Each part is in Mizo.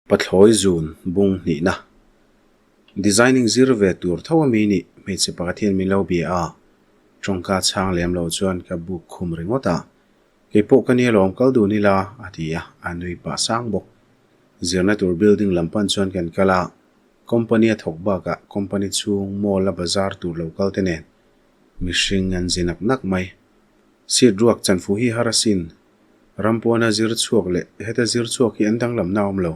Pathlawi zun bung hnihna. Designing zir ve tur tho a mi nih hmeichhe pakhat hian min lo bia a, tawngka chhang lem lo chuan ka buk khum ringawt a, kei pawh ka nia lawm kal dun ila a ti a, a nui pah sang bawk. Zirna tur building lam pan chuan kan kal a, company a thawk bakah company chhung mall a bazar tur lo kal te nen mihring an zi nak nak mai. Seat ruak chanfu hi har asin. Ram pawna zir chhuak leh heta zir chhuak hi an danglamna a awm lo.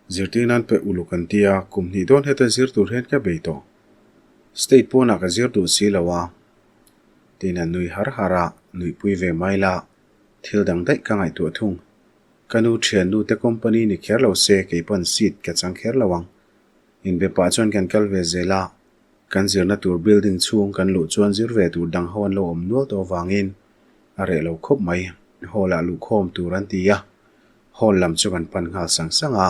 Zirtir nan pe uluk an ti a, kum hnih dawn heta zir tur hian ka bei tawh. State pawnah ka zir duh si lo a. Tiin a nui har har a, nuihpui ve mai la, thil dang daih ka ngaihtuah thung. Ka nu thiannu te company ni kher lo se kei pawn seat ka chang kher lo ang. Inbe pah chuan kan kal ve zel a, Kan zirna tur building chhung kan luh chuan zir ve tur dang ho an lo awm nual tawh avangin a reh lo khawp mai. Hall ah luhkhawm tur an ti a, hall lam chu kan pan nghal sang sang a.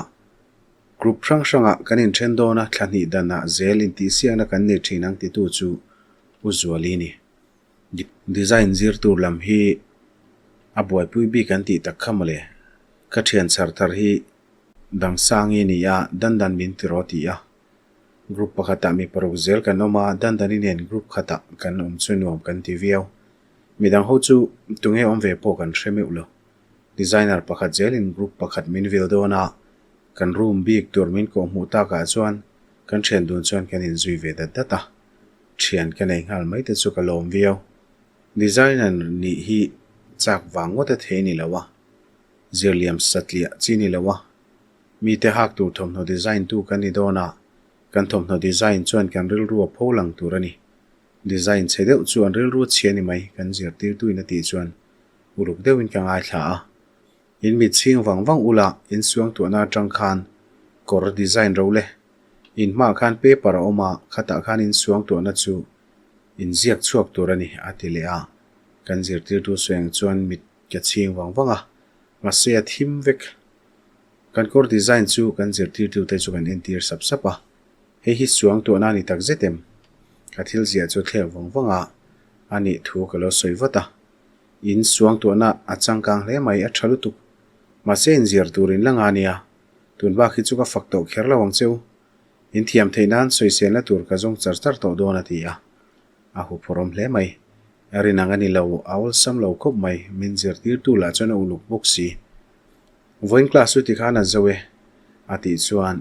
Group hrang hrangah kan inthen dawn a, thla hnih danah zel intihsiakna kan nei thin ang titu chu U Zuali ni. Design zir tur lam hi a buaipui bik an tih tak kha mawle. Ka thian chhar thar hi Dangsangi ni a, Dandan min ti rawh ti a. Group pakhatah mi paruk zel kan awm a, Dandani nen group khatah kan awm chu nuam kan ti viau. Midang ho chu tunge awm ve pawh kan hre meuh lo. Designer pakhat zelin group pakhat min vil dawn a, kan room bik tur min kawh hmuh takah chuan kan thian dun chuan kan inzui ve dat dat a. Thian ka nei nghal mai te chu ka lawm viau. Designer nih hi chak vang ngawt a thei ni lo a, zirliam satliah chi ni lo a. Mite hak tur thawmhnaw design tu kan ni dawn a, kan thawmhnaw design chuan kan rilru a pho lang tur a ni. Design chhe deuh chu an rilru a chhia ni mai, kan zirtirtuin a tih chuan uluk deuhin ka ngaithla a. In mit chhing vang vang ula in suangtuahna atang khan kawr design ro le. In hmaah khan paper a awm a, khatah khan in suangtuahna chu in ziak chhuak tur a ni, a ti leh a. Kan zirtirtu sawi ang chuan mit ka chhing vang vang a, mahse a thim vek. Kan kawr design chu kan zirtirtute chu kan entir sap sap a, hei hi suang tuahna a ni tak zet em? Ka thil ziah chu thlek vawng vawng a, a nih thu ka lo sawi vat a. In suang tuahna a changkang hle mai, a tha lutuk. Mahse inzir tur in la nga nia, tun bak hi chu ka fak tawh kher lo ang che u. In thiam theih nan sawiselna tur ka zawng char char tawh dawn a ti a, a huphurhawm hle mai. Rin ang a ni lo, a awlsam lo khawp mai, min zirtirtu lah chuan a uluk bawk si. Vawiin class chu tikhan a zo e a tih chuan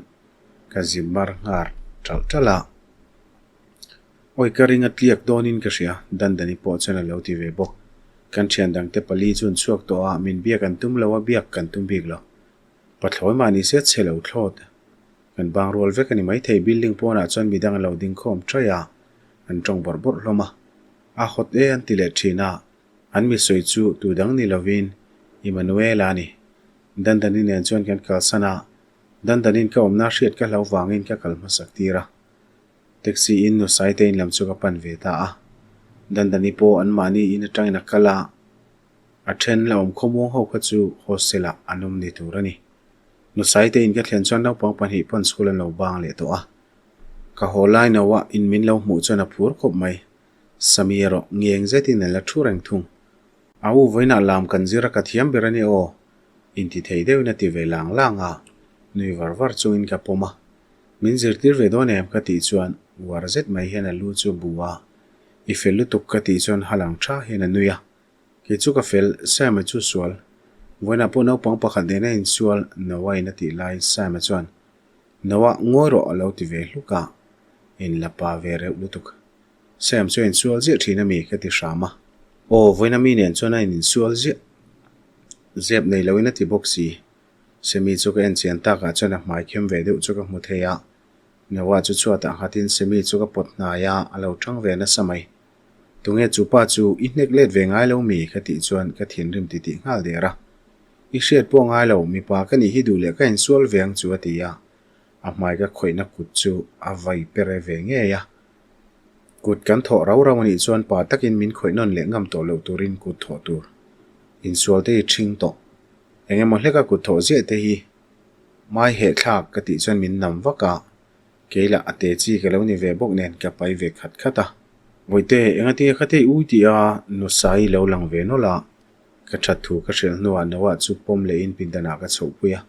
ka zi mar nghar ṭalh ṭalh a. Awi ka ring a tliak dawnin ka hria, Dandani pawh chuan a lo ti ve bawk. Kan ṭhian dangte pali chu an chhuak tawh a, min biak an tum lo a, biak kan tum bik lo. Pathlawi mah ni se chhe lo thlawt. Kan bang rual vek a ni maithei, building pawnah chuan midang a lo ding khawm ṭaih a, an ṭawng bawrh bawrh hlawm a. A hawt e an ti leh ṭhin a, An mi sawi chu tu dang ni lovin Immanuela a ni. Dandani nen chuan kan kalsan a, Dandanin ka awmna hriat ka hlau vangin ka kal hmasak tir a. Taxi in nu Saite in lam chu ka pan ve ta a. Dandani pawh anmahni in atangin a kal a, a then la awm khawmuang ho kha chu hostel ah an awm ni tur a ni. Nu Saite in ka thlen chuan naupang pahnih pawn school an lo bang leh tawh a. Ka haw lai no a in min lo hmuh chuan a phur khawp mai. Sami erawh ngeng zetin an la thu reng thung. A u vawiinah lam kan zir a ka thiam ber a ni aw, inti thei deuhin a ti ve lang lang a, nui var var chungin ka pawm a. Min zirtir ve dawn em ka tih chuan uar zet mai hian a lu chu bu a, I fel lutuk ka tih chuan ha lang tha hian a nui a. Kei chu ka fel, Sam-a chu sual. Vawiinah pawh naupang pakhat nena insual Noah-in a tih lai Sam-a chuan, Noah, ngawi rawh a lo ti ve hluk a, in la pa ve reuh lutuk. Sam chu a insual ziah thin a mi? ka ti hram a. Aw, vawiina mi nen chuan a insual ziah. Zep nei loin a ti bawk si. Semi chu ka en chian takah chuan a hmai khem ve deuh chu ka hmu thei a. Noah chu chhuatah nghatin Semi chu ka pawt hnai a, a lo tang ve nasa mai. Tunge chu pa chu i hnek let ve ngai lo mi? ka tih chuan ka thinrim titih nghal der a. I hriat pawh ngai lo, mipa ka nih hi duh leh ka insual ve ang chu a ti a. A hmai ka khawihna kut chu a vai pere ve ngei a. Kut kan thawh rau rau anih chuan pa takin min khawih nawn leh ngam tawh loh turin kut thawh tur insual te hi ṭhing tawh. Eng emaw hleka kut thawh ziah te hi mai heh thlak ka tih chuan min nam vak a, kei lah a te chi ka lo ni ve bawk nen ka pai ve khat khat a. Vawite, engatinge kha te i ui tih a Nusai lo lang ve nawlh a, ka ṭhat thu ka hrilh hnuah Noah chu pawm lehin pindanah ka chhohpui a.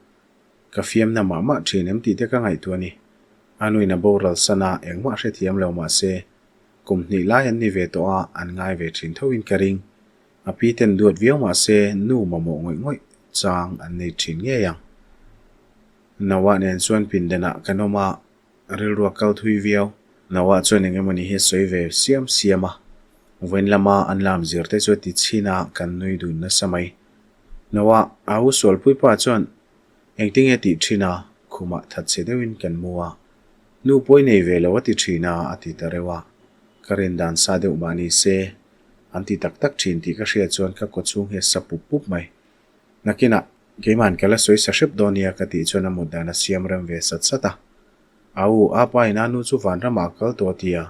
Ka fiamna mah mah thin em tih te ka ngaihtuah a ni. A nuin a boral san a, engmah hrethiam lo mah se, kum hnih lai an ni ve tawh a, an ngai ve thin thoin ka ring. A pi ten duat viau mah se, nu mamawh ngawih ngawih chang an nei thin ngei ang. Noah nen chuan pindanah kan awm a, rilru a kal thui viau. Noah chuan eng emawni hi a sawi ve siam siam a, vawiin lama an lam zir te chu a ti chhin a, kan nui dun nasa mai. Noah, a u sualpuipa chuan Engtinge tih thin a, khumah thatchhe deuhin kan mu a, nu pawi nei ve lo a ti thin a, a ti ta reuh a. Ka rin dan sa deuh mah ni se, an ti tak tak thin tih ka hriat chuan ka kawchhung hi a sa pup pup mai. Nakinah, keima'n ka la sawi sa hrep dawn nia ka tih chuan a mut dan a siam rem ve sat sat a. Au, a pa in a nu chu vanramah a kal tawh a ti a.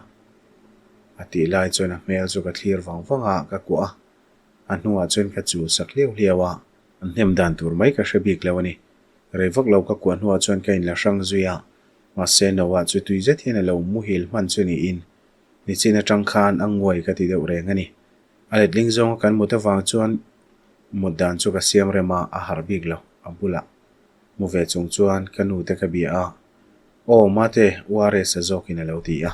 A tih lai chuan a hmel chu ka thlir vang vang a, ka kuah a. A hnuah chuan ka chul sak hliau hliau a. An hnem dan tur mai ka hre bik lo a ni. Rei vak lo ka kuah hnuah chuan ka inla hrang zui a, mahse Noah chu tui zet hian a lo muhil hman chu niin nichin atang khan a nguai ka ti deuh reng a ni. A letling zawnga kan mut avang chuan mut dan chu ka siam rem a, a harh bik lo. A bulah mu ve chung chuan ka nu te ka bia a, Aw mate, URS a zawkin a lo ti a.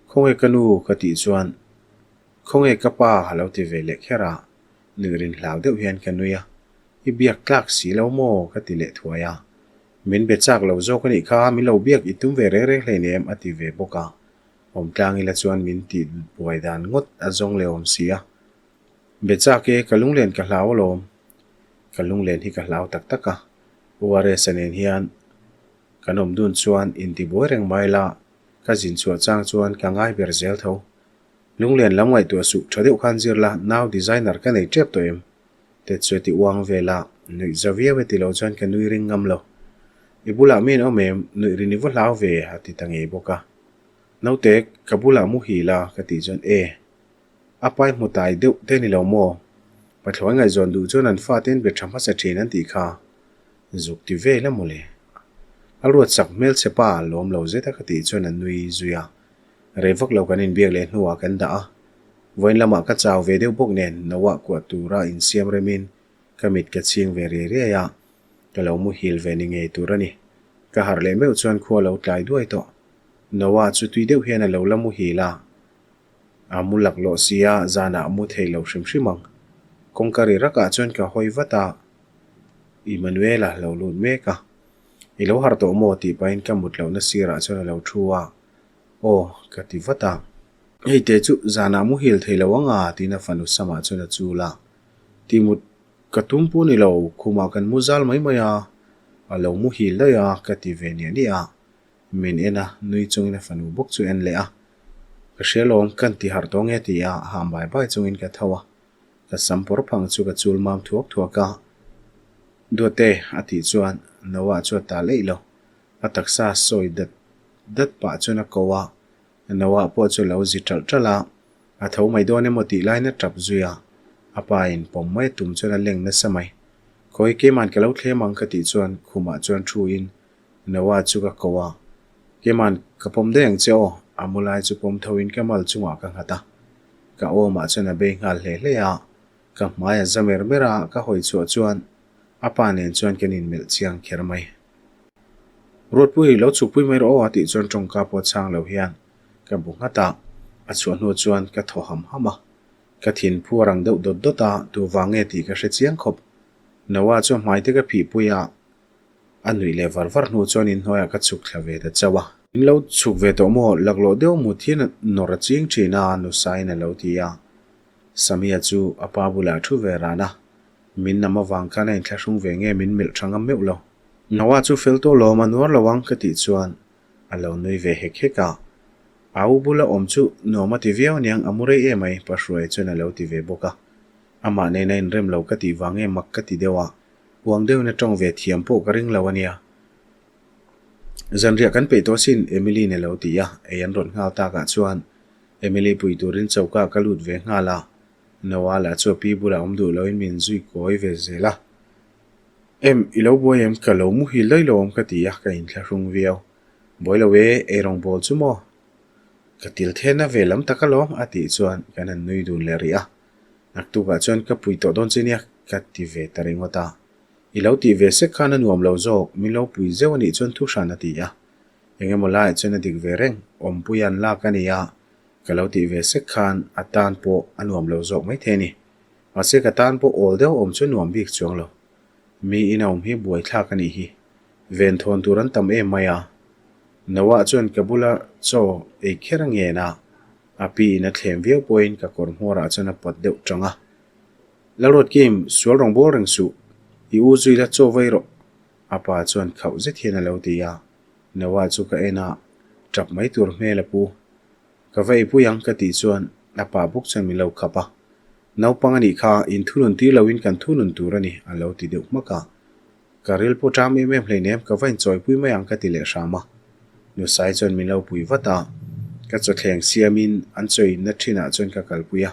Khawnge ka nu? ka tih chuan Khawnge ka pa? a lo ti ve leh kher a. Nuih rin hlau deuh hian ka nui a, I biak tlak si lo maw? ka ti leh thuai a. Min be chak lo zawk a nih kha, min lo biak i tum ve reng reng hleinem a ti ve bawk a. Awmtlang ila chuan min tih buai dan ngawt a zawng leh awm si a. Be chak e, ka lunglen ka hlau alawm. Ka lunglen hi ka hlau tak tak a. URS-a nen hian kan awm dun chuan intibuai reng mai la, ka zin chhuah chang chuan ka ngai ber zel tho. Lunglen lam ngaihtuah suh tha deuh khan zir la, nau designer ka nei tep tawh em? Te chu ti uang vel a, nuih za viau e ti lo chuan ka nui ring ngam lo. I bulah mi an awm em? Nuih rin i va hlau ve a ti ta ngei bawk a. Naute, ka bulah muhil a ka tih chuan e, a pai hmu tai deuh te ni lo maw? Pathlawi ngaihzawn duh chuan an fate an be tha hmasa thin an tih kha zuk ti vel a mawle. A ruat sak hmelchhe pa lawm lo zet a ka tih chuan a nui zui a. Rei vak lo kan inbiak leh hnuah kan dah a, vawiin lamah ka chau ve deuh bawk nen Noah kuah tura insiam remin ka mit ka chhing ve riai riai a, ka lo muhil ve ni ngei tur a ni. Ka harh leh meuh chuan khua lo tlai duai tawh. Noah chu tui deuh hian a lo la muhil a, a mu laklawh si a, zanah a mu thei lo hrim hrim ang. Kawngka ri rakah chuan ka hawi vat a, Emmanuel-a lo lut mek a, I lo harh tawh maw? tih pahin ka mut lohna sirah chuan a lo thu a. Aw, ka ti vat a. Hei te chu zanah muhil thei lo ang a, tiin a fanu samah chuan a chul a. Ti mut ka tum pu ni lo, khumah kan mu zal mai mai a, a lo muhil daih a, ka ti ve niah niah a. Min en a, nui chungin a fanu bawk chu en leh a. Ka hria lawm, kan ti harh tawh nge ti a, ham bai bai chungin ka tho a. Ka sam pawr phang chu ka chul mam thuak thuak a. Duate, a tih chuan Noah chu a tal eih lo. A taksa sawi dat dat pah chuan a ko a, Noah pawh chu a lo zi ṭalh ṭalh a, a tho mai dawn emaw tih laiin a ṭap zui a, a pa in pawm mai a tum chuan a leng nasa mai. Khawi keima'n ka lo thlem ang ka tih chuan khumah chuan thu in Noah chu ka ko a, keima'n ka pawm daih ang che aw, a mu lai chu pawm tho in ka mal chungah ka nghat a, ka awmah chuan a bei nghal hle hle a, ka hmai a za mer mer a, ka hawi chhuah chuan a pa nen chuan kan inmelh chiang kher mai. Ruatpui, lo chhukpui mai rawh aw a tih chuan tawngka pawh chhang lo hian ka bu nghat a, a chhuah hnu chuan ka thaw ham ham a. Ka thin phu a rang deuh dawt dawt a, tu vang nge tih ka hre chiang khawp. Noah chu a hmai te ka phihpui a, a nuih leh var var hnu chuan inhnuaiah ka chhuk thla ve ta chauh a. In lo chhuk ve tawh maw? Laklawh deuh mut hian nawr a ching thin a, Nusain a lo ti a. Samia chu a pa bulah a thu ve ran a, min nam avang khan a inthlahrung ve nge min melh tha ngam meuh lo. Noah chu fel tawh lawm a nuar lo ang ka tih chuan a lo nui ve hek hek a. A u bula awm chu nuam a ti viau aniang a mu rei em ai pa Hruaia chuan a lo ti ve bawk a. Amah nena inrem lo ka tih vang nge mak ka ti deuh a, uang deuhin a tawng ve thiam pawh ka ring lo ania. Zanriah kan peih tawh asin Emily-in a lo ti a, ei an rawn nghal takah chuan Emily pui turin choka ka lut ve nghal a. Noah lah chu a pi bulah awm duh loin min zui kawi ve zel a. Em, i lo buai em? Ka lo muhil daih lo awm ka ti a, ka inthlahrung viau. Buai lo e, eirawng bawl chu maw? Ka til then a ve lam tak alawm a tih chuan kan han nui dun leh rih a. Naktukah chuan ka pui tawh dawn che nia ka ti ve ta ringawt a. I lo tih ve sek khan a nuam lo zawk, min lo pui zeuh a nih chuan thu hran a ti a. Eng emaw laiah chuan a dik ve reng, awmpui an lak a ni a, ka lo tih ve sek khan a tan pawh a nuam lo zawk maithei a ni. Mahse ka tan pawh awl deuh awm chu nuam bik chuang lo. Mi in a awm hi buaithlak a nih hi. Venthawn tur an tam em mai a. Noah chuan ka bula chaw ei kher a ngen a, a pi in a thlem viau pawhin ka kawr hmawrah chuan a pawt deuh tang a. Lalruat Kim, sual rawn bawl reng suh. I u zui la chaw vei rawh. A pa chuan khauh zet hian a lo ti a. Noah chu ka en a, tap mai tur hmel a pu. Ka va eipui ang ka tih chuan a pa bawk chuan min lo khap a. Naupang a nih kha, in thunun tir loin kan thunun tur a ni, a lo ti deuh hmak a. Ka ril pawh ṭam em em hleinem, ka va inchawipui mai ang ka ti leh hram a. Nusai chuan min lo pui vat a, ka chawthleng siamin an chawinna ṭhinah chuan ka kalpui a.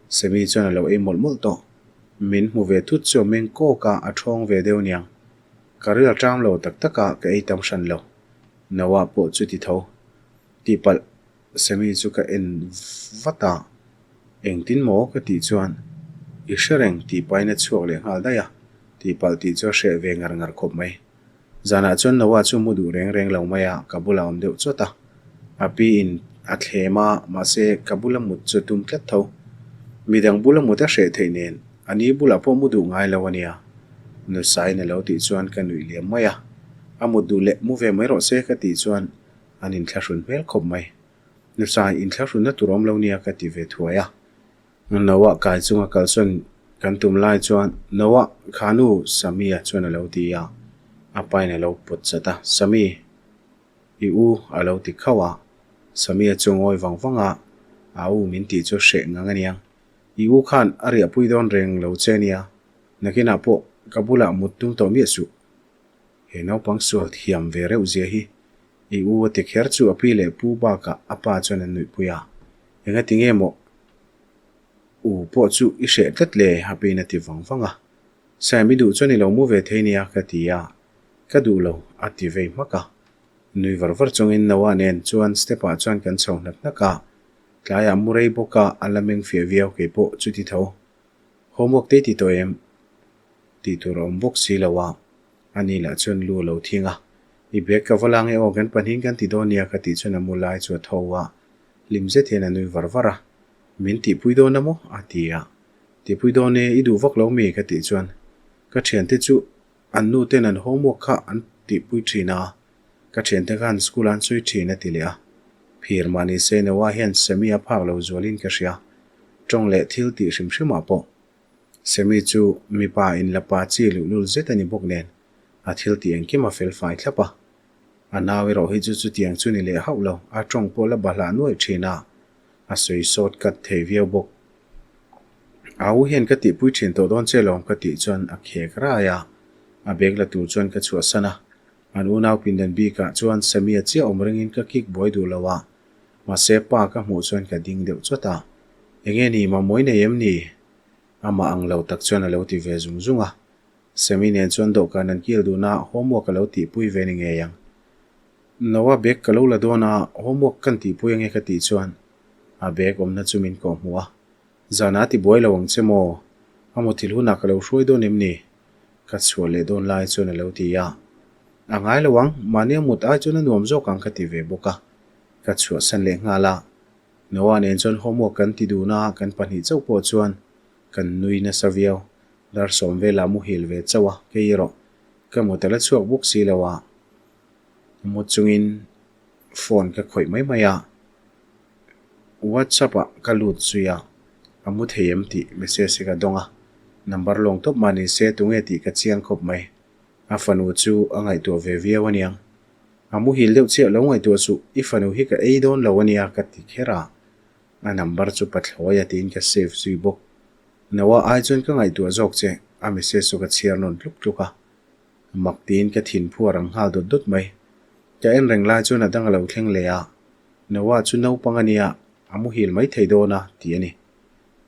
Semi chuan a lo ei mawlh mawlh tawh. Min hmu ve thut chu a meng kawk a, a ṭhawng ve deuh niang. Ka ril a ṭam lo tak tak a, ka ei tam hran lo. Noah pawh chu ti tho. Tihpalh Semi chu ka en vat a, engtin maw ka tih chuan i hre reng tih pahin a chhuak leh nghal daih a, tihpalh tih chu a hreh ve ngar ngar khawp mai. Zanah chuan Noah chu mu duh reng reng lo mai a, ka bulah a awm deuh chawt a, a pi in a thlem a, mahse ka bula mut chu a tum tlat tho. Midang bula mut a hreh theih nen a ni bulah pawh mu duh ngai lo a nia. Nusain a lo tih chuan ka nuih liam mai a, a mut duh leh mu ve mai rawh se ka tih chuan An inthlahrun hmel khawp mai. Nusai inthlahrunna tur awm lo nia ka ti ve thuai a. Noah kai chunga kalsawn kan tum lai chuan Noah kha nu Samia chuan a lo ti a, a pain a lo pawt chat a, Sami, i u a lo ti khauh a. Samia chu ngawi vang vang a, a u min tih chu hreh ngang a niang. I u khan a riahpui dawn reng lo che nia, nakinah pawh ka bulah mut tum tawh miah suh. He naupang sual thiam ve reuh zia hi i u a ti kher chu a pi leh pu bakah a pa chuan an nuihpui a, engati nge maw u pawh chu i hreh tlat le a piin a ti vang vang a, Sam i duh chuan i lo mu ve thei nia ka ti a, ka duh lo a ti vei hmak a, nui var var chungin Noah nen chuan step ah chuan kan chho hnak hnak a, tlaiah mu rei bawk a a la meng fiah viau keipawh chuti tho homework te i ti tawh em? Tih tur a awm bawk si lo a, ani lah chuan lu a lo thing a, I bag ka va la nge aw, kan pahnihin kan ti dawn nia ka tih chuan a mu lai chu a tho a, hlim zet hian a nui var var a, Min tihpui dawn a maw? a ti a, Tihpui dawn e, i duh vak lo mi? ka tih chuan ka thiante chu an nu ten an homework kha an tihpui thin a, ka thiante khan school an sawi thin a ti leh a, phir mah ni se Noah hian Sammy a phak lo zualin ka hria, tawng leh thil tih hrim hrimah pawh. Semi chu mipa in la pa chi luhlul zet a ni bawk nen, a thil tih engkim a fel fai thlap a. A nau erawh hi chu chutiang chu ni leh hauh lo, a tawng pawh la bahlah nuaih thin a, a sawi sawt kat thei viau bawk. A u hian ka tihpui thin tawh dawn che lawm ka tih chuan a khek rai a, a bag la tur chuan ka chhuahsan a. An unau pindan bikah chuan Semi a chiah awm ringin ka kick buai duh lo a, mahse pa ka hmuh chuan ka ding deuh chawt a. Enge ni mamawh i nei em ni? Amah ang lo tak chuan a lo ti ve zung zung a. Sammy nen chuan dawhkan an kil dun a, homework a lo tihpui ve ni ngei ang. Noah bag ka lo la dawn a, homework kan tihpui ange ka tih chuan a bag awmna chu min kawh hmuh a. Zanah a ti buai lo ang che maw? A muthilh hunah ka lo hruai dawn em ni? Ka chhuah leh dawn lai chuan a lo ti a. A ngai lo ang, mahni a mut ai chuan a nuam zawk ang ka ti ve bawk a. Ka chhuahsan leh nghal a. Noah nen chuan homework kan ti dun a, kan pahnih chauh pawh chuan kan nui nasa viau. Dar sawm velah muhil ve chauh a, kei erawh ka mut a la chhuak bawk si lo a, mu chungin phone ka khawih mai mai a, WhatsApp ah ka lut zui a, a mu thei em tih message hi ka dawng a, number lawng tawp mah ni se tunge tih ka chiang khawp mai. A fanu chu a ngaihtuah ve viau aniang. A muhil deuh chiah lo ngaihtuah suh, i fanu hi ka ei dawn lo ania ka ti kher a, a number chu pathlawi a tiin ka save zui bawk. Noah ai chuan ka ngaihtuah zawk che, a message chu ka chhiar nawn tluk tluk a. Mak tiin ka thin phu a rang nghal dawt dawt mai. Ka en reng lai chuan a dang a lo thleng leh a, Noah chu naupang ania, a muhil mai thei dawn a ti a ni.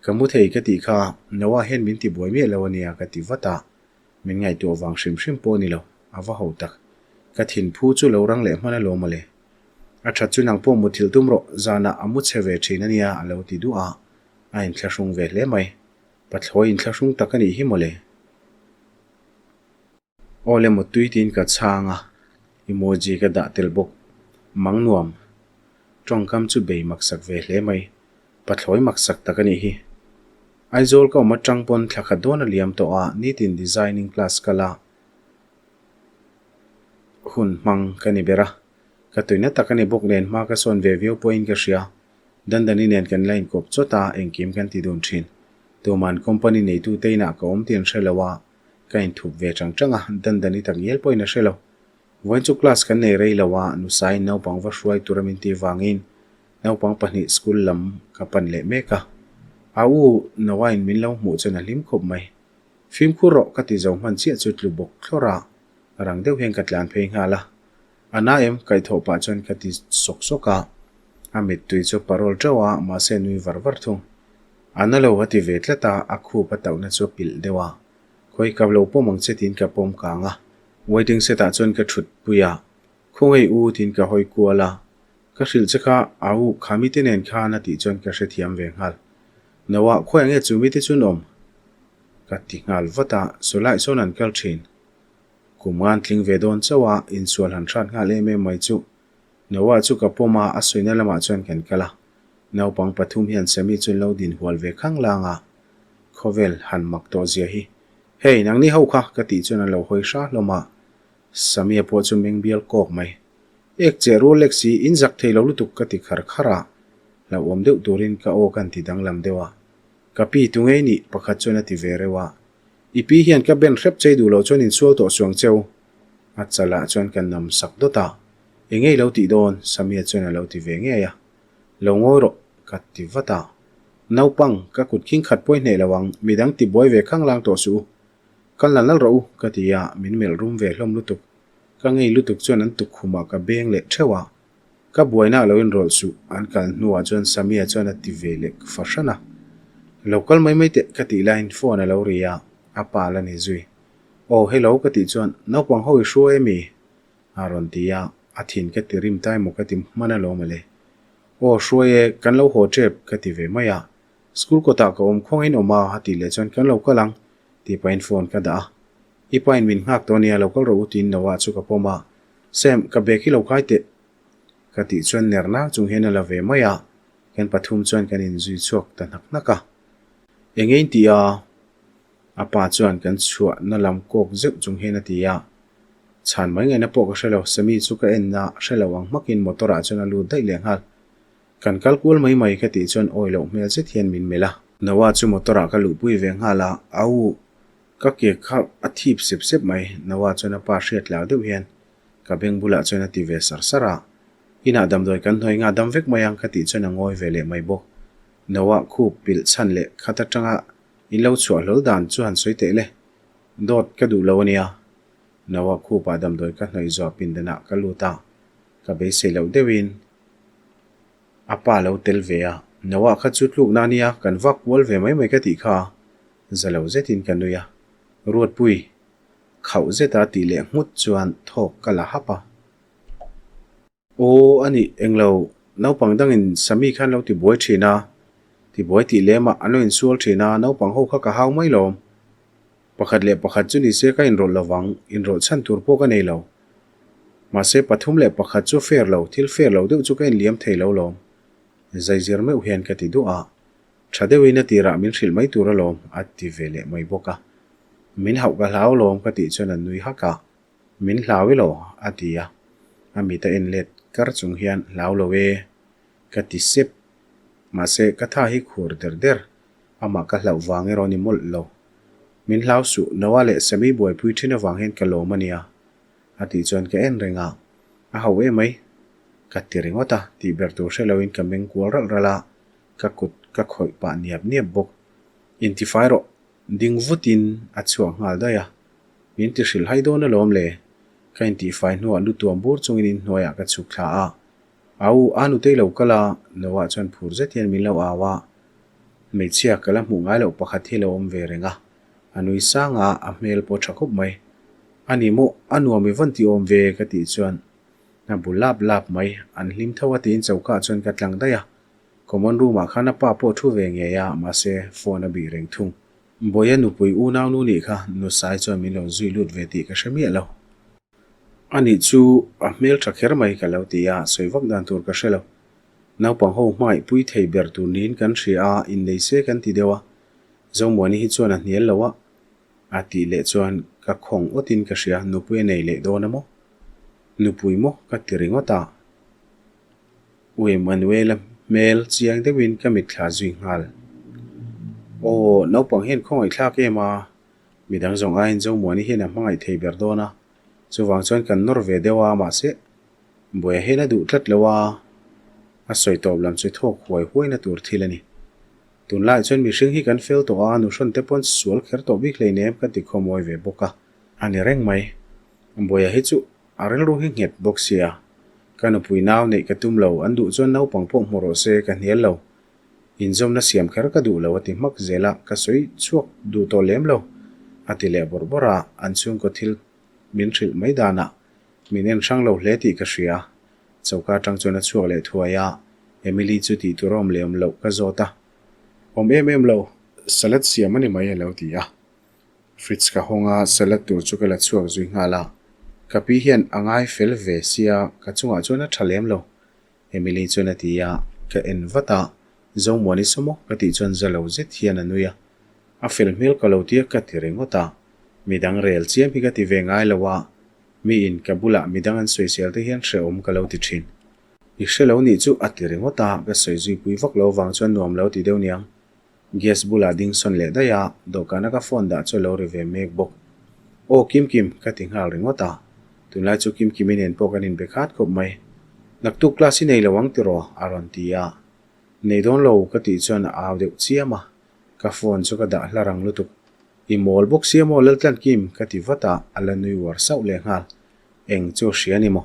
Ka mu thei ka tih kha, Noah hian min ti buai miah lo ania ka ti vat a. Min ngaihtuah vang hrim hrim pawh a ni lo, a va ho tak. Ka thin phu chu lo rang leh hman alawm mawle. A that chu nang pawh muthilh tum rawh, zanah a mu chhe ve thin a nia a lo ti duh a, a inthlahrung ve hle mai. Pathlawi inthlahrung tak a nih hi mawle. Aw le mutui tiin ka chhang a, emoji ka dah tel bawk. Mang nuam. Tawngkam chu bei maksak ve hle mai. Pathlawi maksak tak a nih hi. Aizawl ka awm atang pawn thla khat dawn a liam tawh a, nitin designing class kal a hun hmang ka ni ber a. Ka tuina tak a ni bawk nen hma ka sawn ve viau pawhin ka hria. Dandani nen kan la inkawp chawt a, engkim kan ti dun thin. Tuman company neitute inah ka awm tih an hre lo a, ka inthup ve chang chang a, Dandani tak ngial pawhin a hre lo. Vawiin chu class kan nei rei lo a, Nusain naupang va hruai tura min tih vangin naupang pahnih school lam ka pan leh mek a. A u Noah-in min lo hmuh chuan a hlim khawp mai. Fimkhur rawh ka ti zo hman chiah chu tlu bawk thlawr a, rang deuh hian ka tlan phei nghal a. A na em? Kaihthawh pah chuan ka ti sawk sawk a, a mittui chu parawl teuh a, mahse nui var var thung. A na lo a ti ve tlat a, a khup a tauhna chu a pilh deuh a. Khawi ka lo pawm ang che tiin ka pawm kang a. Waiting set ah chuan ka thut pui a, Khawngaih u tiin ka hawi kual a, ka hrilh che kha au kha mite nen khan a tih chuan ka hrethiam ve nghal. Noah khawiah nge chu mite chu an awm? Ka ti nghal vat a, Sawlai sawn an kal thin. Kum ngan tling ve dawn chauh a, insual han hrat nghal em em mai chu. Noah chu ka pawm a, a sawina lamah chuan kan kal a. Naupang pathum hian Sammy chu an lo din hual ve khang lang a, khawvel han mak tawh zia hi. Hey, nangni ho kha! ka tih chuan an lo hawi hra hlawm a, Sammy-a pawh chu meng bial kawk mai. Ek che rual lek si, in zak thei lo lutuk ka ti khar khar a, hlauhawm deuh turin ka aw kan ti danglam deuh a. Ka pi tu ngei nih? pakhat chuan a ti ve reuh a. I pi hian ka ben hrep chei duh loh chuan insual tawh suang cheu. A chalah chuan ka nam sak dawt a. Eng ngei lo tih dawn? Samia chuan a lo ti ve ngei a. Lo ngawi rawh, ka ti vat a. Naupang, ka kut khing khat pawi hneh lo ang, midang ti buai ve khang lang tawh suh u. Kal nal nal rawh u, ka ti a, min melh rum ve hlawm lutuk. Ka ngei lutuk chuan an tukkhumah ka beng leh theuh a. Ka buaina a lo inrawlh suh, an kal hnuah chuan Samia chuan a ti ve leh fahran a. Lo kal mai mai teh ka tih laiin phone a lo ri a, a pa la ni zui. Aw hello ka tih chuan naupang ho i hruai ami? a rawn ti a, a thin ka ti rim tai maw ka ti hman alawm ale. Aw hruai e, kan lo haw tep ka ti ve mai a. School kawtah ka awm khuangin awm a a tih leh chuan kan lo kal ang tih pahin phone ka dah a. I pain min nghak tawh ania lo kal rawh u tiin Noah chu ka pawm a. Sam, ka bag hi lo kai teh. Ka tih chuan ner nang chung hian a la ve mai a, kan pathum chuan kan inzui chhuak ta hnak hnak a. Eng nge in tih a? A pa chuan kan chhuahna lam kawk zeuh chung hian a ti a. Chhan mai ngaihna pawh ka hre lo, Sammy chu ka en a, hre lo ang hmakin motor ah chuan a lut daih leh nghal. Kan kal kual mai mai ka tih chuan awi loh hmel zet hian min melh a. Noah chu motor ah ka luhpui ve nghal a, au, ka ke kha a thip sep sep mai, Noah chuan a pa hriat lau deuh hian Ka beng bulah chuan a ti ve sar sar a, Inah damdawi kan hnuai nga dam vek mai ang ka tih chuan a ngawi ve leh mai bawk. Noah khup pilh chhan leh khat atanga in lo chhuah hlawl dan chu han sawi teh le. Dawt ka duh lo a nia. Noah khupah damdawi ka hnawih zawh pindanah ka lut a, ka beisei loh deuhin a pa lo tel ve a. Noah kha chu tlukna a nia, kan vak kual ve mai mai ka tih kha za lo zetin ka nui a. Ruatpui. Khauh zeta tih leh nghut chuan thawk ka la hap a. Aw a nih, englo, naupang dangin Sami khan lo tibuai thin a, tibuai tih lemah an lo insual thin a, naupang ho kha ka hau mai lawm. Pakhat leh pakhat chu nise ka inrawlh lovang, inrawlh chhan tur pawh ka nei lo. Mahse pathum leh pakhat chu fair lo, thil fair lo deuh chu ka inliam thei lo lawm. Zaizir meuh hian ka ti duah a. Tha deuhin a tirah min hrilh mai tur alawm, a ti ve leh mai bawk a. Min hauh ka hlau alawm ka tih chuan a nui hak a, Min hlau i lo, a ti a. A mit a en let kar chung hian hlau lo e, ka ti sep. Mahse, ka tha hi khur der der, amah ka hlauh vang erawh ni mawlh lo. Min hlau suh, Noah leh Sammy buaipui thin avang hian ka lawm a nia, a tih chuan ka en reng a. A hauh emai, ka ti ringawt a, tih ber tur hre loin ka meng kual ralh ralh a. Ka kut ka khawih pah niap niap bawk. Intifai rawh, ding vutin a chhuak nghal daih a. Min ti hrilh hai dawn alawm le. Ka intihfai hnuah lu tuam bur chungin inhnuaiah ka chhuk thla a. Au, a nutei lo kal a, Noah chuan phur zet hian min lo au a. Hmeichhia ka la hmuh ngai loh pakhat hi lo awm ve reng a. A nui sang a, a hmel pawh tha khawp mai. A ni maw, a nuam i vawn tih awm ve ka tih chuan a bu lap lap mai. An hlim tho a tiin choka chuan ka tlang daih a. Common room ah khan a pa pawh thu ve ngei a, mahse phone a bih reng thung. Bawia nupui unaunu nih kha Nusai chuan min lo zui lut ve tih ka hre miah lo. Anih chu a hmel tha kher mai ka lo ti a, sawi vak dan tur ka hre lo. Naupang ho hmangaihpui thei ber tur niin kan hria a, innei se kan ti deuh a. Zomuani hi chuan a hnial lo a, a tih leh chuan ka khawng awtin ka hria, nupui a nei leh dawn a maw? Nupui maw ka ti ringawt a. U Emmanuel-a hmel chiang deuhin ka mitthla zui nghal. Aw, naupang hian khawngaihthlak em a, midang zawng aiin Zomuani hian a hmangaih thei ber dawn a, chuvang chuan kan nawr ve deuh a, mahse, buai hian a duh tlat lo a, a sawi tawp lam chu thawk huai huaina tur thil a ni. Tunlaiah chuan mihring hi kan fel tawh a, nuhrawn te pawn sual kher tawh bik hleinem ka ti khawmawi ve bawk a. A ni reng mai. Buaia hi chu A rilru hi nghet bawk sia. Ka nupui nau neih ka tum lo, an duh chuan naupang pawh hmu rawh se ka hnial lo. Inzawmna siam kher ka duh lo a ti hmak zel a, ka sawi chhuak duh tawh lem lo. A ti leh bawrh bawrh a, an chhungkaw thil min hrilh mai danah min en hrang lo hle tih ka hria. Choka atang chuan a chhuak leh thuai a, Emily chu tih tur a awm leh awm loh ka zawt a. Awm em em lo, salad siam a ni mai a lo ti a. Fridge ka hawng a, salad tur chu ka la chhuak zui nghal a. Ka pi hian a ngai fel ve sia, ka chungah chuan a tha lem lo. Emily chuan a ti a, ka en vat a, Zomuani saw maw? ka tih chuan za lo zet hian a nui a. A fel hmel ka lo tia ka ti ringawt a, midang rel chiam hi ka ti ve ngai lo a, miin ka bulah midang an sawisel te hian hrehawm ka lo ti thin. I hre lo nih chu a ti ringawt a, ka sawi zui pui vak lo vang chuan nuam lo ti deuh niang. Gas bulah ding sawn leh daih a, dawhkana ka phone dah chu a lo ri ve mek bawk. Aw Kimkim, ka ti nghal ringawt a. Tunlai chu Kimkimi nen pawh kan inbe khat khawp mai. Naktuk class i nei lo ang tiraw? a rawn ti a. Nei dawn lo ka tih chuan a au deuh chiam a, ka phone chu ka dah hla rang lutuk. I mawl bawk sia maw Laltlankim? ka ti vat a, a la nui uar sauh leh nghal. Eng chu a hria ni maw?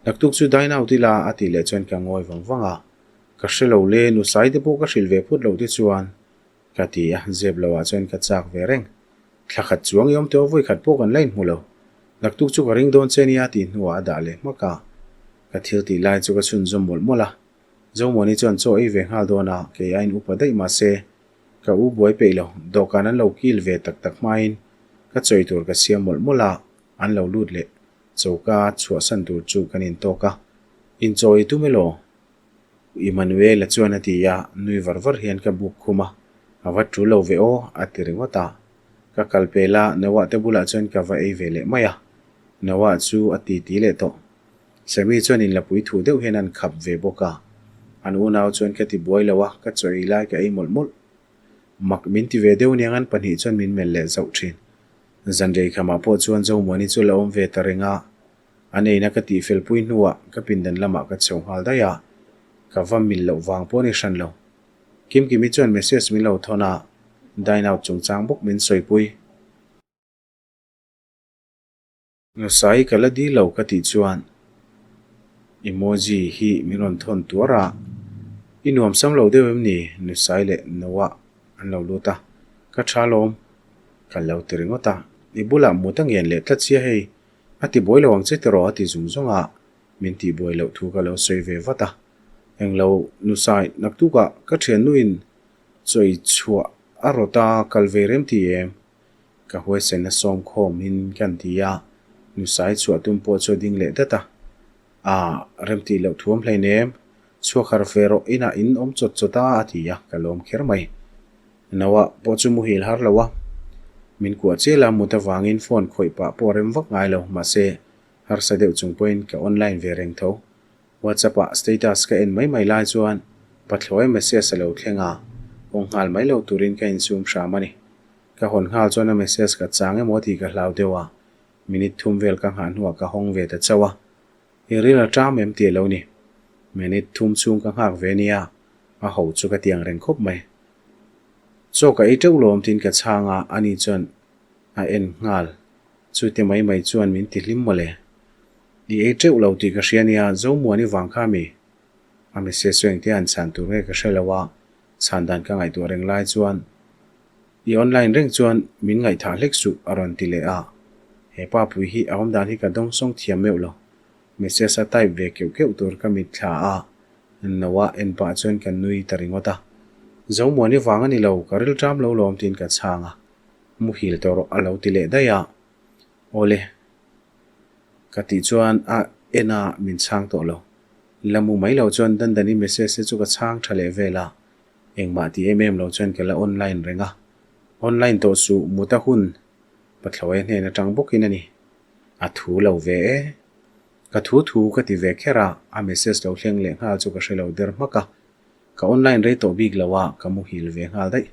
Naktuk chu dine out ila a tih leh chuan ka ngawi vang vang a. Ka hre lo le, Nusai te pawh ka hrilh ve phut loh te chuan ka ti a, zep lo ah chuan ka chak ve reng. Thla khat chuang i awm tawh a, vawi khat pawh kan la inhmu lo. Naktuk chu ka ring dawn che nia tih hnuah a dah leh hmak a. Ka thil tih lai chu ka chhunzawm mawlh mawlh a. Zomuani chuan chaw ei ve nghal dawn a, kei aiin upa daih mah se ka u buai peih lo, dawhkan an lo kil ve tak tak hmain ka chawi tur ka siam mawlh mawlh a, an lo lut leh choka chhuahsan tur chu kan intawk a. Inchawi tum elaw? Emmanuel-a chuan a ti a, nui var var hian ka buk khum a, a va tul lo ve aw, a ti ringawt a. Ka kal pel a, Noah te bulah chuan ka va ei ve leh mai a. Noah chu a titi leh tawh. Sammy chuan inlapui thuh deuh hian an khap ve bawk a. An unau chuan ka ti buai lo a, ka chaw ei lai ka ei mawlh mawlh. Mak min ti ve deuh niang an pahnih chuan min melh leh zauh thin. Zanrei khamah pawh chuan Zomuani chu la awm ve ta reng a. An eina ka tihfel pui hnuah ka pindan lamah ka chho nghal daih a, ka va mil loh vang pawh a ni hran lo. Kimkimi chuan message min lo thawn a, dine out chungchang bawk min sawipui. Nusai ka la dil lo ka tih chuan emoji hi min rawn thawn tuar a, I nuam sam lo deuh em ni? Nusai leh Noah an lo lut a, ka tha lawm ka lo ti ringawt a, I bulah mut a ngen leh tlat sia hei. A ti buai lo ang che tiraw a ti zung zung a, min tih buai loh thu ka lo sawi ve vat a. Englo nusai naktukah ka thiannuin chawi chhuah a rawt a kal ve rem ti em? Ka huaisen a sawm khawm in kan ti a, nusai chhuah tum pawh chu a ding leh dat a. Aa, rem tih loh thuam hleinem, chhuak har ve rawh inah in awm chawt chawt a a ti a, ka lawm kher mai. Noah pawh chu muhil har lo a, min kuah chial a, mut avangin phone khawih pah pawh a rem vak ngai lo, mahse harsa deuh chung pawhin ka online ve reng tho. WhatsApp ah status ka en mai mai lai chuan pathlawi message a lo thleng a, hawng nghal mai lo turin ka insum hram a ni. Ka hawn nghal chuan a message ka chang emaw tih ka hlau deuh a, minute thum vel ka nghah hnuah ka hawng ve ta chauh a. I ril a ṭam em tih a lo ni. Minute thum chhung ka nghak ve nia, a ho chu ka ti ang reng khawp mai. Chaw ka ei teuh lawm tiin ka chhang a, ani chuan a en nghal. Chute mai mai chuan min ti hlim mawle. I ei teuh lo tih ka hria nia, Zomuani vang kha mi? A message chu engtia han chhan tur nge ka hre lo a, chhan dan ka ngaihtuah reng lai chuan I online reng chuan min ngaihthah hlek suh a rawn ti leh a. He pa pui hi a awm dan hi ka dawngsawng thiam meuh lo. Message a type ve keuh keuh tur ka mitthla a, Noah en pah chuan ka nui ta ringawt a. Zomuani vang a ni lo, ka rilṭam lo lawm tiin ka chhang a. Muhil tawh rawh a lo ti leh daih a. Awle. Ka tih chuan a en a min chhang tawh lo. La mu mai lo chuan Dandani message te chu ka chhang tha leh vel a. Engmah ti em em lo chuan ka la online reng a. Online tawh suh mut a hun Pathlawi hnen atang bawkin a ni. A thu lo ve e. Ka thu thu ka ti ve kher a, a message lo thleng leh nghal chu ka hre lo der hmak a. Ka online rei tawh bik lo a, ka muhil ve nghal daih.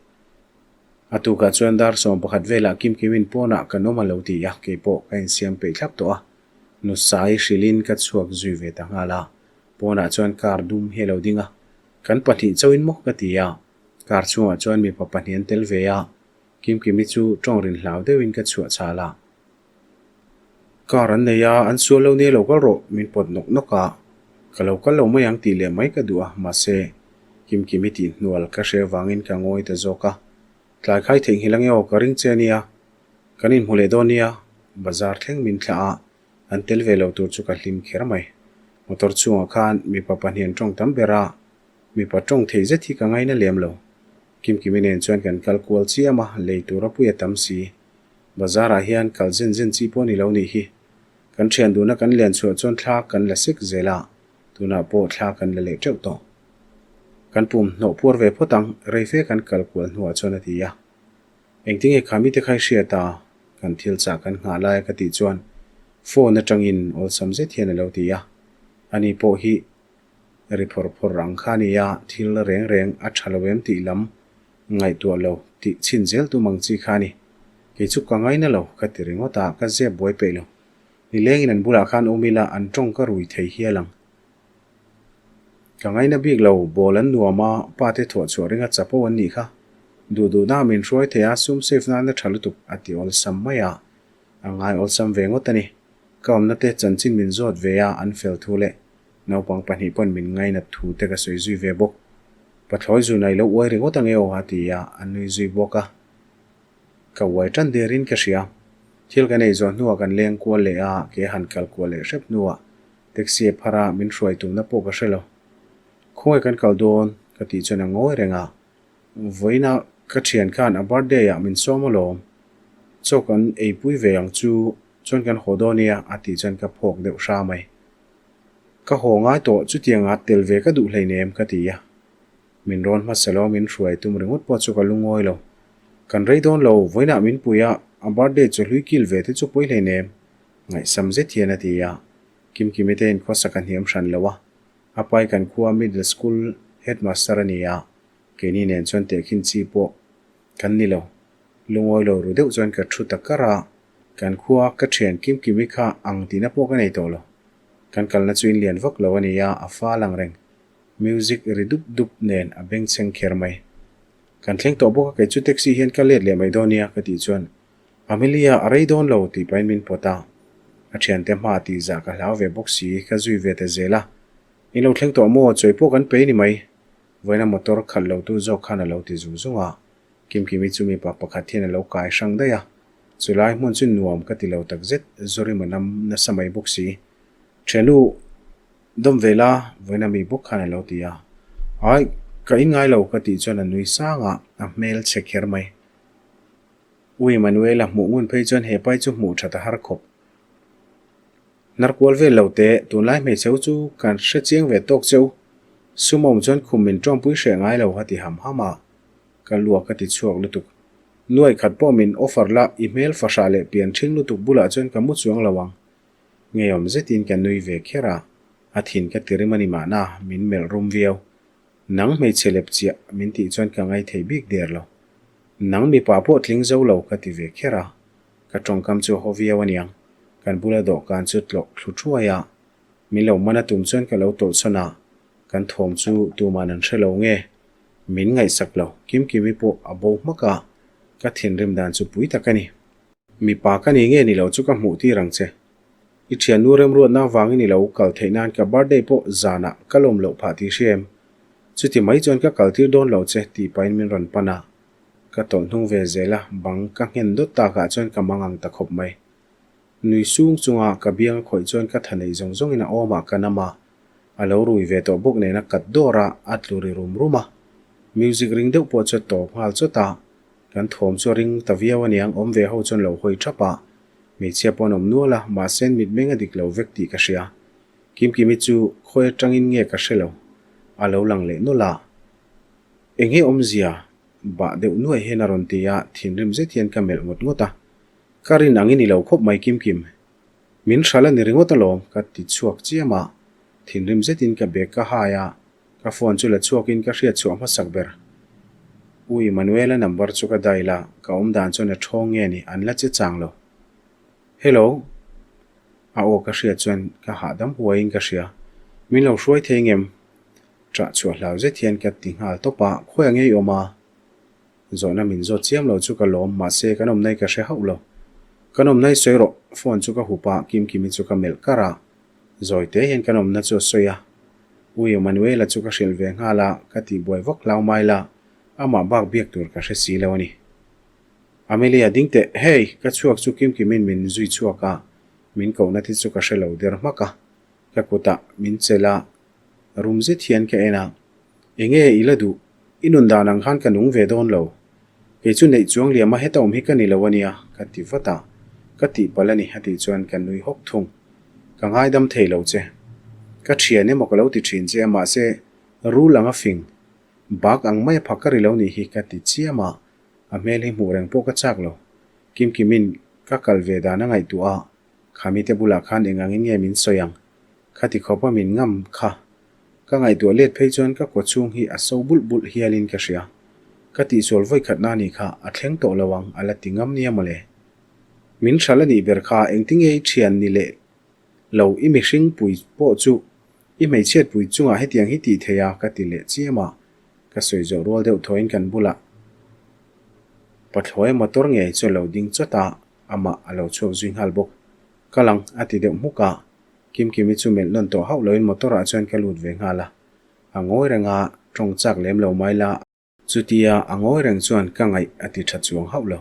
A tukah chuan dar 11 velah Kimkimin pawnah kan awm a lo ti a, keipawh ka insiam peih thlap tawh a. Nusai hrilhin ka chhuak zui ve ta nghal a. Pawnah chuan car dum hi a lo ding a, kan pahnih chauhin maw ka ti a. Car chhungah chuan mipa pahnih an tel ve a, Kimkimi chu tawng rin hlau deuhin ka chhuah chhal a. Car an nei a, an sual lo nia lo kal rawh, min pawt nawk nawk a. Ka lo kal lo mai ang tih leh mai ka duh a, mahse, Kimkimi tih hnual ka hre avangin ka ngawi ta zawk a. Tlai khai theihnghilh ange aw, ka ring che ania. Kan inhmu leh dawn nia, bazar thleng min thlah a, an tel ve lo tur chu ka hlim kher mai. Motor chhungah khan mipa pahnih an tawng tam ber a, mipa tawng thei zet hi ka ngaina lem lo. Kimkimi nen chuan kan kal kual chiam a, lei tur a pui a tam si. Bazar ah hian kal zen zen chi pawh ni lo nih hi. Kan thian duna kan lian chhuah chuan thla kan la sek zel a, tunah pawh thla kan la leh teuh tawh. Kan pum hnawh puar ve phawt ang, rei fe kan kal kual hnuah chuan a ti a. Engtinge kha mite kha i hriat a? Kan thil chah kan nghah lai a ka tih chuan phone atangin awlsam zet hian a lo ti a. Ani pawh hi ri phawr phawr ang kha a ni a, thil reng reng a tha lo em tih lam Ngaihtuah lo tih chhin zel tum ang chi kha a ni. Kei chu ka ngaina lo, ka ti ringawt a, ka zep buai peih lo. Nilengin an bulah khan awm ila an tawng ka rui thei hial ang. Ka ngaina bik lo, ball an nuam a, pa te thuah chhuah ringa chapo an nih kha. Duh duhna min hruai thei a, sum save nan a tha lutuk, a ti awlsam mai a. A ngai awlsam ve ngawt a ni. Ka awmna te chanchin min zawt ve a, an fel thu leh Naupang pahnih pawn min ngainat thu te ka sawi zui ve bawk. Pathlawi zun a i lo uai ringawt ange aw a ti a, a nui zui bawk a. Ka uai tan derin ka hria. Thil kan ei zawh hnuah kan leng kual leh a, ke han kal kual leh hrep hnuah taxi a phar a, min hruai tumna pawh ka hre lo. Khawngaih kan kal dawn ka tih chuan a ngawi reng a. Vawiina ka thian khan a birthday ah min sawm alawm. Chaw kan eipui ve ang chu chuan kan haw dawn nia a tih chuan ka phawk deuh hra mai. Ka haw ngai tawh chutianga tel ve ka duh hleinem ka ti a. Min rawn hmasa lo min hruai tum ringawt pawh chu ka lungawi lo. Kan rei dawn lo, vawiinah min pui a, a birthday chu hlui kil ve te chu pawi hleinem, ngaihsam zet hian a ti a. Kimkimi te inkhawsak a hniam hran lo a, a pai kan khua middle school headmaster a ni a, keini nen chuan tehkhin chi pawh kan ni lo. Lungawi lo ru deuh chuan ka thu ta kar a, kan khua ka thian Kimkimi kha ang tihna pawh ka nei tawh lo. Kan kalna chu in lian vak lo a ni a, a fal ang reng. Music ri dup dup nen a bengchheng kher mai. Kan thleng tawh bawk a, kei chu taxi hian ka let leh mai dawn nia ka tih chuan Amelia a rei dawn lo tih pahin min pawt a. A thiante hma tih zah ka hlau ve bawk si, ka zui ve ta zel a. In lo thleng tawh maw, chawi pawh kan pe ni mai. Vawiina motor khalh lo tu zawk khan a lo ti zung zung a. Kimkimi chu mipa pakhat hian a lo kai hrang daih a, chulai hmun chu nuam ka ti lo takzet, Zorima nam nasa mai bawk si. Ṭhiannu dawm ve la, vawiina mi bawk khan a lo ti a. Ai, ka inngai lo ka tih chuan a nui sang a, a hmel chhe kher mai. U Emmanuela hmuh ngun phei chuan he pai chu hmuh ṭhat a har khawp. Hnar kual vel lo teh, tunlai hmeichhe u chu kan hre chiang ve tawk che u. Sum awm chuan khum min ṭawmpui hreh ngai lo a ti ham ham a. Ka luak ka ti chhuak lutuk. Nuai khat pawh min offer la, i hmel fahrah leh pian ṭhing lutuk bulah chuan ka mu chuang lo ang. Ngeiawm zetin ka nui ve kher a, a thin ka ti rim a ni mahna, min melh rum viau. Nang hmeichhe lep chiah min tih chuan ka ngai thei bik der lo. Nang mipa pawh tling zo lo ka ti ve kher a, ka tawngkam chu a haw viau aniang. Kan bula dawhkan chu tlawh thlu thuai a, min lo man a tum chuan ka lo tawlhsawn a, kan thawm chu tuman an hre lo nge? Min ngaihsak lo, Kimkimi pawh a bo hmak a, ka thinrim dan chu pui tak a ni. Mipa ka ni nge ni lo chu ka hmuh tir ang che. I thiannu remruatna avangin i lo kal theih nan ka birthday pawh zanah ka lawm loh phah tih hria em? Chuti mai chuan ka kal tir dawn lo che tih pahin min rawn pan a. Ka tawlh hnung ve zel a, bang ka nghen dawt takah chuan ka mang ang ta khawp mai. Nui sung chunga ka biang a khawih chuan ka tha neih zawng zawngin a awmah ka nam a, a lo rui ve tawh bawk nena kat dawr a, a tlu ri rum rum a. Music ring deuh pawh chu a tawp nghal chawt a. Kan thawm chu a ring ta viau aniang, awm ve ho chuan lo hawi thap a. Hmeichhia pawh an awm nual a, mahse an mitmeng a dik lo vek tih ka hria. Kimkimi chu khawi atangin nge ka hre lo, a lo lang leh nawlh a. Eng nge awmzia? Bah deuh nuaih hian a rawn ti a, thinrim zet hian ka melh ngawt ngawt a. Ka rin ang i ni lo khawp mai Kimkim. Min hral a ni ringawt alawm, ka ti chhuak chiam a. Thinrim zetin ka bag ka hai a, ka phone chu la chhuakin ka hriat chhuah hmasak ber. U Emmanuel-a number chu ka dial a, ka awm dan chuan a ṭhawng nge ni, an la che chang lo. Hello. A aw ka hriat chuan ka hahdam huaiin ka hria. Min lo hruai thei ngem? Ṭah chhuah hlau zet hian ka ti nghal tawp a, khawiah nge i awm a? Zawhna min zawt chiam lo chu ka lawm, mahse kan awmna hi ka hre hauh lo. Kan awmna hi sawi rawh, phone chu ka hup a, Kimkimi chu ka melh kar a. Zawi te hian kan awmna chu a sawi a. U Emmanuela chu ka hrilh ve nghal a, ka tihbuai vak hlau mai la, amah bak biak tur ka hre si lo a ni. Amelia, ding teh, hei! Ka chhuak chu Kimkimin min zui chhuak a, min kohna te chu ka hre lo der hmak a. Ka kutah min chelh a, rum zet hian ka en a. Enge i la duh? I nun dan ang khan ka nung ve dawn lo. Kei chu neih chuang liam a heta awm hi ka ni lo ania, ka ti vat a. Ka tihpalh a ni a tih chuan ka nui hawk thung. Ka ngaidam thei lo che. Ka thian emaw ka lo ti thin che a mahse rul ang a fing, bak ang mai a phak ka ri lo nih hi ka ti chiam a. A hmel hi hmuh reng pawh ka chak lo. Kimkimin ka kal ve dan a ngaihtuah a, Khamite bulah khan eng angin nge min sawi ang? Khati khawpa min ngam kha. Ka ngaihtuah let phei chuan ka kaw chhung hi a so bulh bulh hialin ka hria. Ka tihsual vawi khatna anih kha a thleng tawh lo ang a la ti ngam nia mawle. Min hral anih ber kha engtinge i thian ni leh lo i mihring pui pawh chu i hmeichhiat pui chungah hetiang hi tih thei a ka ti leh chiam a. Ka sawi zawh rual deuh thawhin kan bulah pathlawi motor ngei chu a lo ding chawt a. Amah a lo chhuak zui nghal bawk. Ka lang a ti deuh hmuk a. Kimkimi chu melh nawn tawh hauh loin motor ah chuan ka lut ve nghal a. A ngawi reng a, tawng chak lem lo mai la. Chutia a ngawi reng chuan ka ngaih a ti tha chuang hauh lo.